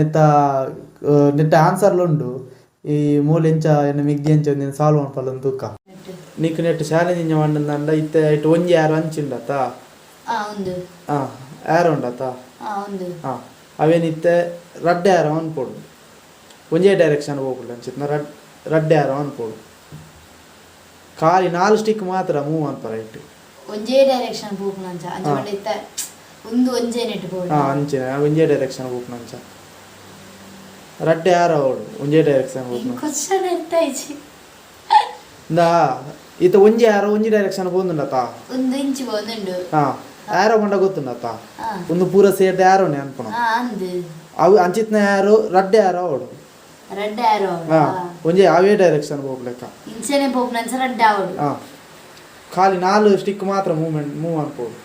ನೆತ್ತ ನೆಟ್ಟ ಆನ್ಸರ್ಲ ಉಂಡು ಈ ಮೂಲ ಎಂಚ ಎನ್ನ ಮಿಗ್ದಿ ಎಂಚ ಒಂದಿನ ಸಾಲ್ವ್ ಮನ್ಪಲ್ಲ ತೂಕ ನಿಕ್ ನೆಟ್ ಚಾಲೆಂಜ್ ಇಂಚ ಮಂಡಂದ ಇತ್ತೆ ಇಟ್ಟು ಒಂಜಿ ಯಾರು ಅಂಚಿಂಡತ್ತ. ಆ ಉಂದು. ಆ ಯಾರು ಉಂಡತ್ತ. ಆ ಉಂದು. ಆ ಅವೇನಿತ್ತೆ ರಡ್ಡೆ ಯಾರೋ ಅನ್ಪೋಡು ಒಂಜೇ ಡೈರೆಕ್ಷನ್ ಹೋಗ್ಬಿಡ ಅಂಚಿತ್ನ ರಡ್ ರಡ್ಡೆ ಯಾರೋ ಅನ್ಪೋಡು ಖಾಲಿ ನಾಲ್ ಸ್ಟಿಕ್ ಮಾತ್ರ ಮೂವ್ ಅನ್ಪ ರೈಟ್. ಒಂಜೇ ಡೈರೆಕ್ಷನ್ ಪೋಪುನಂಚ ಅಂಚ ಪಂಡ ಇತ್ತೆ ಉಂದು ಒಂಜೇ ನೆಟ್ ಪೋಡು. ಹಾ ಅಂಚೆ ಒಂಜೇ ಡೈರೆಕ್ಷನ್ ಹೋಗ್ಪುನಂಚ ರಡ್ಡೆ ಯಾರೋ ಅವಡು ಒಂಜೇ ಡೈರೆಕ್ಷನ್ ಹೋಗ್ಪುನ. ಕ್ವಶನ್ ಎಂತ ಇಜ್ಜಿ. ಇಂದಾ ಇತ್ತ ಒಂಜಿ ಯಾರೋ ಒಂಜಿ ಡೈರೆಕ್ಷನ್ ಪೋಂದುಂಡತ. ಉಂದು ಇಂಚಿ ಪೋಂದುಂಡು. ಹಾ ಯಾರೋ ಪಂಡ ಗೊತ್ತುಂಡತ. ಆ. ಒಂದು ಪೂರ ಸೇರ್ದ ಯಾರೋನೆ ಅನ್ಪುನ. ಆ ಅಂದು. ಅವು ಅಂಚಿತ್ನ ಯಾರೋ ರಡ್ಡೆ ಯಾರೋ ಅವಡು. ರಡ್ಡೆ ಯಾರೋ. ಹಾ ಒಂಜೇ ಅವೇ ಡೈರೆಕ್ಷನ್ ಹೋಗ್ಲೆಕ್ಕ. ಇಂಚನೆ ಪೋಪುನಂಚ ರಡ್ಡೆ ಆವಡು. ಹಾ ಖಾಲಿ ನಾಲ್ ಸ್ಟಿಕ್ ಮಾತ್ರ ಮೂವ್ಮೆಂಟ್ ಮೂವ್ ಅನ್ಪೋಡು.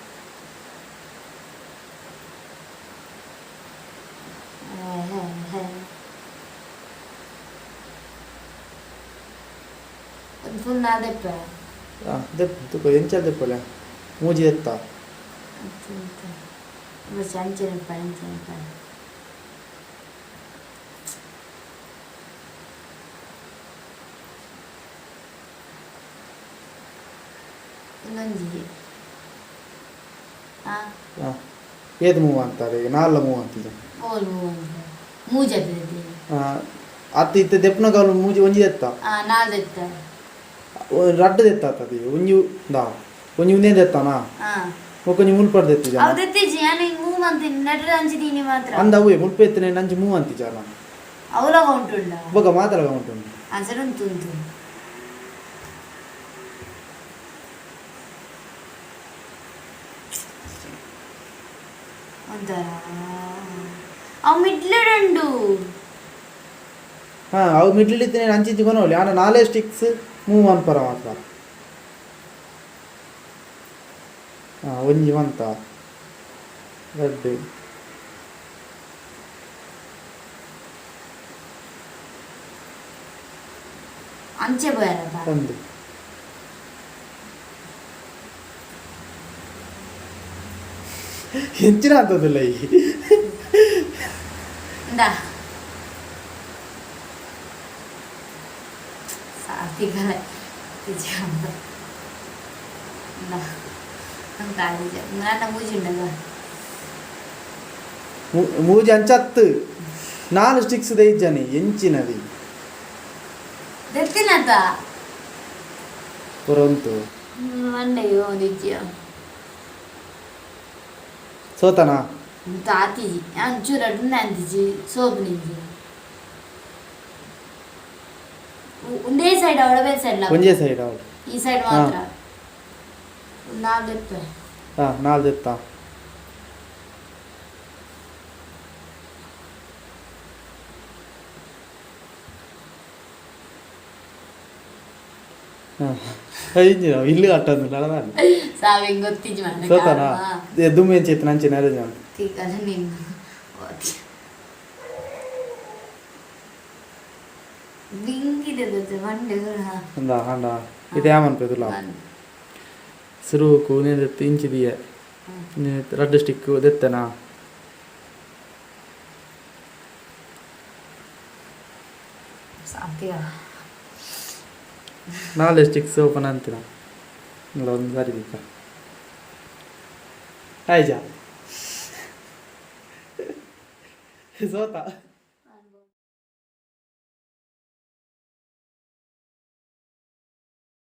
ಒಂದು ಫುಲ್ ನಾದೆಪ್ಪ. ಹಾ ದೆಪ್ ತುಕ ಎಂಚ ದೆಪ್ಪಲೆ ಮೂಜಿ ಎತ್ತ. ಬಸ್ ಅಂಚನೆ ಅಂಚನೆ. ಇನ್ನೊಂಜಿ ಆ. ಹಾ ಏದು ಮೂವ್ ಅಂತಾರೆ ಈಗ ನಾಲ್ಲ ಮೂವ್ ಅಂತಿದೆ. ಓಲ್ ಮೂವ್ ಮೂಜಿ ಹಾ ಅತ್ತ ಇತ್ತೆ ದೆಪ್ಪನ ಮೂಜಿ ಒಂಜಿ ಎತ್ತ. ಆ ನಾಲ್ದೆತ್ತ. ರಡ್ಡ್ ದೆತ್ತ ಆತದ ಒಂಜಿ ದಾ ಒಂಜಿ ಒಂದೇ ದೆತ್ತಾನಾ. ಆ. ಒಂಜಿ ಮುಲ್ಪಡ್ ದೆತ್ತಿ ಜನ. ಅವು ದೆತ್ತಿಜಿ ಯಾನ್ ಹಿಂಗ್ ಮೂವ್ ಅಂತೀನಿ ನಡ್ರೆ ಅಂಚಿದೀನಿ ಮಾತ್ರ. ಅಂದ ಅವೇ ಮುಲ್ಪ ಎತ್ತನೆ ನಂಜಿ ಮೂವ್ ಅಂತಿ ಜನ. ಅವಲ ಕೌಂಟುಂಡ. ಬೊಕ ಮಾತ್ರ ಉಂಟು. ಆನ್ಸರ್ ಉಂಟು ಉಂಟು. ಒಂಥರ ಅವು ಮಿಡ್ಲುಡುಂಡು. ಹಾ ಅವು ಮಿಡ್ಲ್ ಇತ್ತನೆ ಅಂಚಿಂಚಿ ಕೊನೋಲಿ ಆಂಡ ನಾಲೇ ಸ್ಟಿಕ್ಸ್ ಮೂವ್ ಅನ್ಪರ ಮಾತ್ರ. ಹಾ ಒಂಜಿ ಮಂತ ರಡ್ಡ್ ಅಂಚೆ ಪೋಯರಪ್ಪ. ಒಂದು ಎಂಚಿನ ಅಂತದಿಲ್ಲ ಈ. ಇಂದಾ ಸಾತಿಗಲ ಇಂದಾ ಅಂತ ನನ್ನ ಮೂಜಿ ಉಂಡಲ್ಲ. ಮೂಜಿ ಅಂಚತ್ತು ನಾಲ್ ಸ್ಟಿಕ್ಸ್ ದೈಜನಿ ಎಂಚಿನದಿ. ದೆತ್ತಿನತ. ಪುರಂತು. ಮಂಡೆಗೆ ಒಂದಿಜ್ಜಿಯ. ಸೋತನಾ. ತಾತಿಜಿ ಅಂಚೂರು ಅಡ್ಡ ಅಂತಿಜಿ ಸೋಪ್ ನಿಂಜಿ ಒಂದೇ ಸೈಡ್ ಅವಳ ಬೇರೆ ಸೈಡ್. ಒಂಜೇ ಸೈಡ್ ಅವಳು. ಈ ಸೈಡ್ ಮಾತ್ರ ನಾಲ್ ದೆಪ್ಪೆ. ಹಾ ನಾಲ್ ದೆತ್ತ. ಇಂಜಿನ ಇಲ್ಲಿ ಅಟ್ಟೊಂದು ನಡದಾನೆ. ಸಾವಿಂಗ್ ಗೊತ್ತಿಜ್ಜಿ ಮಾರ್ರೆ. ಸೋತನಾ. ದುಮ್ಮು ಎಂಚ ಇತ್ತು ನಂಚೆ ನರೇಜ್ ಅಂತ. ತಿಕ್ಕಲ್ಲ ನಿನ್ನ ಬಿಂಗಿದೆ ಮಂಡೆ. ಅಂದ ಅಂಡ ಇದು ಯಾಮನ್ಪೆದುಲ ಸುರುಕು ನೇದೆತ್ತು ಇಂಚಿ ದಿಯೆ ರಡ್ಡ್ ಸ್ಟಿಕ್ ದೆತ್ತನಾ. ಸಾಧ್ಯ. ನಾಲ್ ಸ್ಟಿಕ್ಸ್ ಓಪನ್ ಅಂತಿನ ಇಲ್ಲ ಒಂದು ಸಾರಿ ದಿಕ್ಕ ಆಯ್ಜಾ ಸೋತ.